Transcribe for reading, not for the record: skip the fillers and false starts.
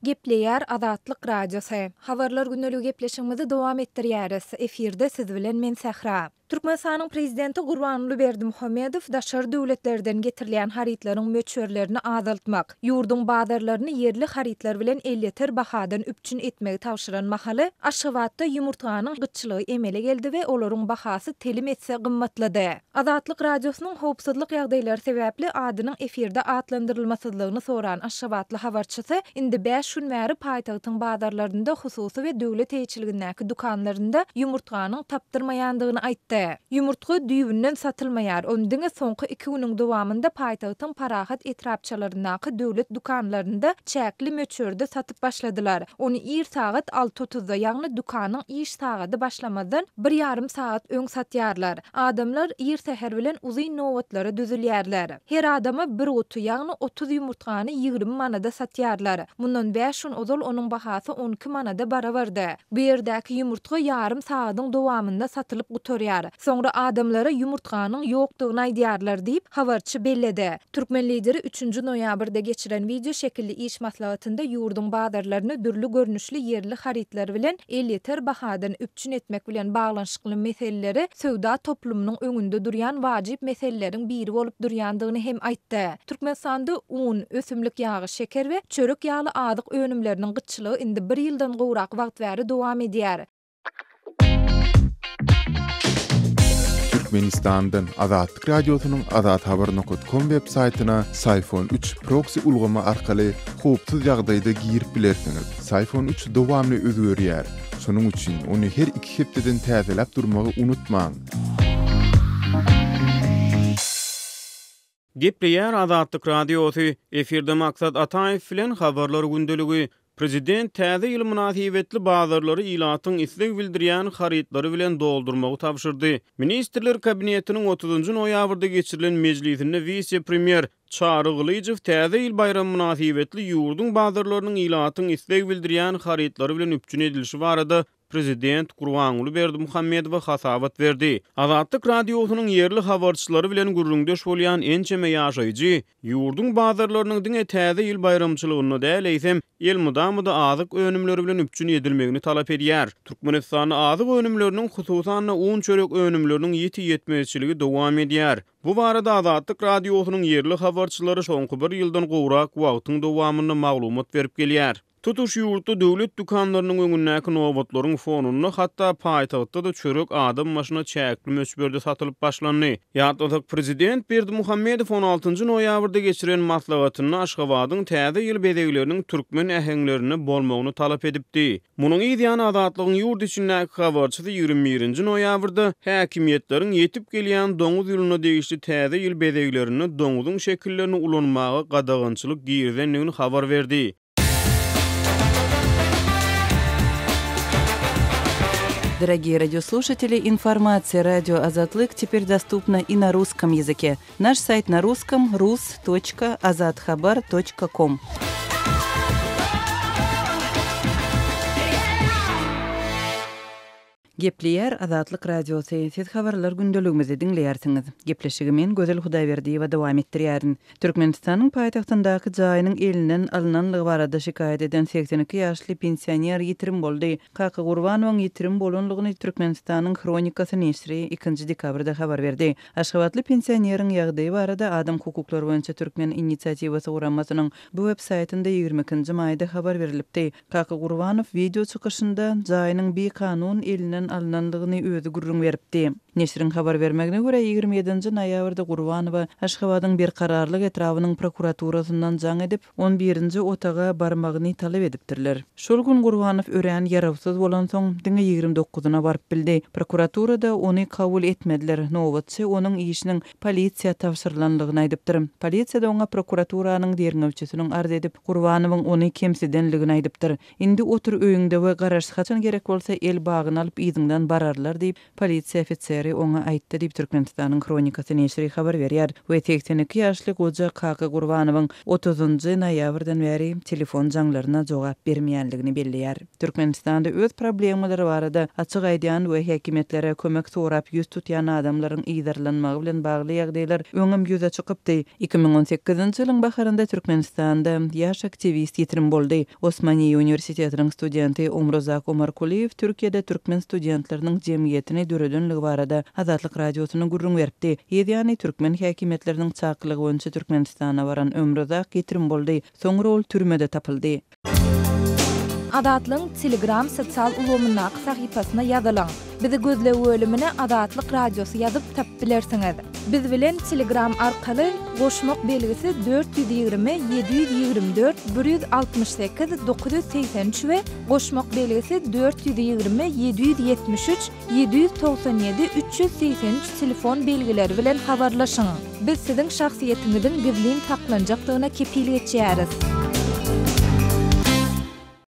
Gepleýär Azatlyk Radiosy. Habarlar gündeligi gepleşigimizi dowam etdirýäris. Efirde siz bilen men Sähra. Türkmenistanyň Prezidenti Gurbanguly Berdimuhamedow daşary döwletlerden getirilýän harytlaryň möçberlerini azaltmak, ýurduň bazarlaryny ýerli harytlar bilen elýeter bahadan üpjün etmegi tabşyran mahaly, Aşgabatda ýumurtganyň gytçylygy emele geldi we olaryň bahasy telim esse gymmatlady. Azatlyk Radiosynyň howpsuzlyk ýagdaýlary sebäpli adynyň efirde atlandyrylmasyzlygyny soran aşgabatly habarçysy indi bäş gün bäri paýtagtyň bazarlarynda hususy we döwlet eýeçiligindäki dükanlarynda ýumurtganyň tapdyrmaýandygyny aýtdy. Ýumurtga düýbünden satylmaýar, ony diňe soňky iki günüň dowamynda paýtagtyň Parahat etrapçalaryndaky döwlet dükanlarynda çäkli möçberde satyp başladylar. Ony ir sagat alty otuzda, ýagny dükanyň iş sagady başlamazdan bir ýarym sagat öň satýarlar. Adamlar ir säher bilen uzyn nobatlara düzülýärler. Her adama bir guty, ýagny 30 ýumurtgany 20 manada satýarlar. Mundan bäş gün ozal onuň bahasy 12 manada barabardy. Bu ýerdäki ýumurtga ýarym sagadyň dowamynda satylyp gutarýar. Soňra adamlara ýumurtganyň ýokdugyny aýdýarlar diýip, habarçy belledi. Türkmen Lideri üçünji noýabrda geçiren wideo şekilli iş maslahatynda ýurduň bazarlaryny dürli görnüşli ýerli harytlar bilen elýeter bahadan üpjün etmek bilen baglanyşykly meseleleri söwda toplumynyň öňünde durýan wajyp meseleleriň biri bolup durýandygyny hem aýtdy. Türkmenistanda un, ösümlik ýagy, şeker we çörek ýaly azyk önümleriniň gytçylygy indi bir ýyldan gowrak wagt bäri dowam edýär. Türkmenistandan Azatlyk Radiosynyň azathabar nokat kom web saýtyna Syfon 3 proksi ulgamy arkaly howpsuz ýagdaýda girip bilersiňiz. Syfon 3 dowamly özgerýär. Şonuň üçin ony her iki hepdeden täzeläp durmagy unutmaň. Gepleýär Azatlyk Radiosy, Efirde Maksat Ataýew bilen Habarlar gündeligi. Prezident Täze ýyl mynasybetli bazarlary ilatyň isleg bildirýän harytlary bilen doldurmagy tabşyrdy. Ministrler Kabinetiniň otuzynjy noýabrda geçirilen mejlisinde wise-premýer Çary Gylyjow Täze ýyl baýramy mynasybetli ýurduň bazarlarynyň ilatyň isleg bildirýän harytlary bilen üpjün edilişi barada prezident Gurbanguly Berdimuhamedowa hasabat berdi. Azatlyk Radiosynyň ýerli habarçylary bilen gürrüňdeş bolýan ençeme ýaşaýjy ýurduň bazarlarynyň diňe Täze ýyl baýramçylygynda däl, eýsem, elmydama-da azyk önümleri bilen üpjün edilmegini talap edýär. Türkmenistanda azyk önümleriniň, hususan-da, un-çörek önümleriniň ýiti ýetmezçiligi dowam edýär. Bu barada Azatlyk Radiosynyň ýerli habarçylary soňky bir ýyldan gowrak wagtyň dowamynda maglumat berip gelýär. Tutuş ýurtda döwlet dükanlarynyň öňündäki nobatlaryň fonunda hatda paýtagtda-da çörek adam başyna çäkli möçberde satylyp başlandy. Ýatlasak, prezident Berdimuhamedow on altynjy noýabrda geçiren maslahatynda Aşgabadyň Täze ýyl bezegleriniň türkmen äheňlerinde bolmagyny talap edipdi. Munuň yz ýany Azatlygyň ýurt içindäki habarçysy 21 nji noýabrda häkimiýetleriň ýetip gelýän doňuz ýylyna degişli Täze ýyl bezeglerinde doňuzyň şekillerini ulanmaga gadagançylyk girizendigini habar berdi. Дорогие радиослушатели, информация радио Азатлык теперь доступна и на русском языке. Наш сайт на русском rus.azathabar.com. Gepleýär Azatlyk Radiosy, siz habarlar gündeligimizi diňleýärsiňiz. Gepleşigi men Gözel Hudaýberdiýewa dowam etdirýärin. Türkmenistanyň paýtagtyndaky jaýynyň elinden alnanlygy barada şikaýat eden 82 ýaşly pensioner ýitirim boldy. Kaka Gurbanowyň ýitirim bolanlygyny Türkmenistanyň Hronikasy neşiri ikinji dekabrda habar berdi. Aşgabatly pensioneriň ýagdaýy barada Adam hukuklary boýunça Türkmen inisiatiwasy guramasynyň bu web saýtynda ýigrimi ikinji maýda habar berlipdi. Kaka Gurbanow wideo çykyşynda jaýynyň bikanun elinden alnandygyny özi gürrüň beripdi. Neşiriň habar bermegine görä, 27 nji noýabrda Gurbanowa Aşgabadyň Berkararlyk etrabynyň prokuraturasyndan jaň edip, on birinji otaga barmagyny talap edipdirler. Şol gün Gurbanow örän ýarawsyz bolansoň, diňe ýigrimi dokuzyna baryp bildi. Prokuraturada ony kabul etmediler, nobatçy onuň işiniň polisiýa tabşyrylanlygyny aýdypdyr. Polisiýada oňa prokuraturanyň derňewçisiniň arz edip, Gurbanowyň ony kemsidenligini aýdypdyr. Indi otur öýüňde we garaş, haçan gerek bolsa el bagyny alyp yzyňdan bararlar diýip, polisiýa ofiseri. ýagdaýlary oňa aýtdy diýip, Türkmenistanyň Hronikasy neşiri habar berýär we 82 ýaşly goja Kaka Gurbanowyň otuzynjy noýabrdan bäri telefon jaňlaryna jogap bermeýänligini belleýär. Türkmenistanda öz problemalary barada açyk aýdýan we häkimiýetlere kömek sorap ýüz tutýan adamlaryň yzarlanmagy bilen bagly ýagdaýlar öňem ýüze çykypdy. 2018-nji ýylyň baharynda Türkmenistanda ýaş aktiwist ýitirim boldy. Osmaniýe uniwersitetiniň studenti Omrozak Omarkulyýew Türkiýede türkmen studentleriniň jemgyýetini döredenligi barada Azatlyk Radiosyna gürrüň beripdi. Yz ýany, türkmen häkimiýetleriniň çakylygy boýunça Türkmenistana baran Ömrozak ýitirim boldy. Soňra ol türmede tapyldy. Azatlygyň Telegram sosial ulgamyndaky sahypasyna ýazylyň. Bizi gözleg bölümine Azatlyk Radiosy ýazyp tapyp bilersiňiz. Biz bilen Telegram arkaly goşmak belgisi 420 724 168 983 we goşmak belgisi 420 773 797 383 telefon belgileri bilen habarlaşyň. Biz siziň şahsyýetiňiziň gizlin saklanjakdygyna kepil geçýäris.